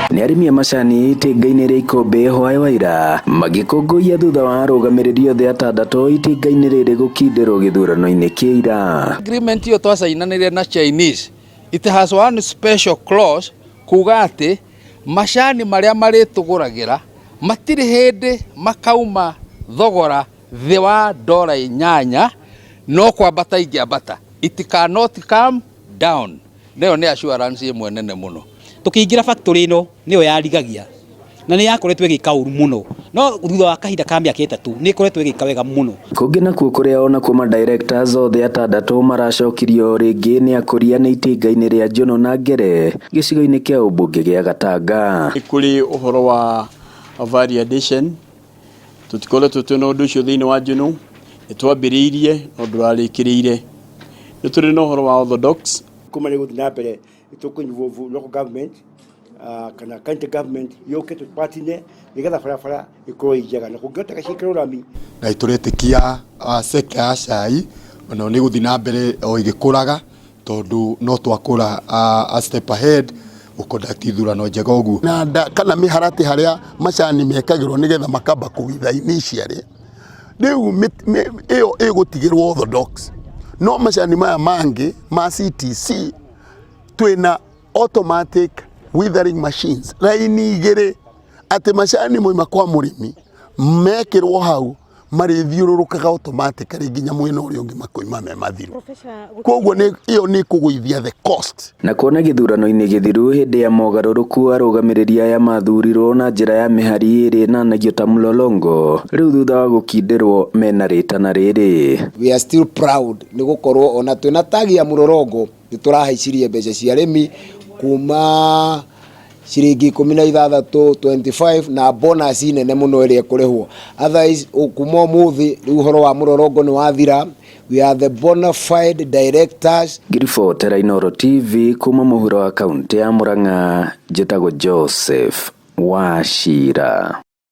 Nĩ arĩmi a macani itinga-inĩ rĩa Ikũmbĩ hwaĩ wa ira magĩkũngũiya thutha wa arũgamĩrĩri othe atandatũ itinga-inĩ rĩrĩ gũkindĩrwo gĩthurano-inĩ kĩa ira. Agreement ĩyo twacainanĩire na Chinese, it has one special clause kuga atĩ macani marĩa marĩtũgũragĩra matirĩ hĩndĩ makauma thogora thĩ wa ndora 8, no kwambata ingĩambata. It cannot come down. Nayo nĩ assurance ĩmwe nene mũno. Tũkĩingĩra factory ĩno nĩyo yarigagia na nĩ yakoretwo ĩgĩka ũru mũno, no thutha wa kahinda ka mĩaka 3 nĩ ĩkoretwo ĩgĩka wega mũno. Kũngĩ nakuo kũrĩa onakuo ma directors othe atandatũ maracokirio rĩngĩ nĩ akũria nĩ itinga-inĩ rĩa Njono na Ngere gĩcigo-inĩ kĩa ũmbunge gĩa Gatanga. Nĩ kũrĩ ũhoro wa value addition, tũtikoretwo twĩna ũndũ ũcio thĩinĩ wa Njono, nĩ twambĩrĩirie no ndũrarĩkĩrĩire. Nĩ tũrĩ na ũhoro wa orthodox. Kuma nĩ gũthiĩ na mbere tũkũ involve local government kana county government yũke tũpatine nĩgetha barabara ĩkorwo ĩ njega na kũngĩhoteka ciĩkĩrwo rami. Na tũretĩkia sector ya cai onayo nĩ ĩgũthiĩ na mbere o ĩgĩkũraga, tondũ no twakũra a step ahead gũ conduct ithurano njega ũguo. Na nda kana mĩharatĩ harĩa macani mekagĩrwo nĩgetha makamba kũgitha initially, rĩu ĩyo ĩgũtigĩrwo orthodox, no macani maya mangĩ ma CTC twĩna automatic withering machines raini 2, atĩ macani moima kwa mũrĩmi mekĩrwo hau marĩthiũrũrũkaga automatically nginya mwena ũrĩa ũngĩ makoima me mathiru. Koguo ĩyo nĩ kũgũithia the cost. Na kuona gĩthurano-inĩ gĩthiru hĩndĩ ya mogarũrũku arũgamĩrĩri aya mathurirwo na njĩra ya mĩhari ĩrĩ ĩnanagio ta mlolongo, rĩu thutha wa gũkindĩrwo mena rĩtana rĩrĩ. We are still proud nĩ gũkorwo ona twĩna tagi ya mũrorongo nĩ tũrahaicirie mbeca cia arĩmi kuma ciringi 16, 25 na bonus nene mũno ĩrĩa ĩkũrĩhwo. Otherwise kuma ũmũthĩ rĩu ũhoro wa mũrorongo nĩ wathira. We are the bona fide directors. Ngĩribotera Inooro TV kuma mũhuro wa kaunti ya Murang'a, njĩtagwo Joseph Wachira.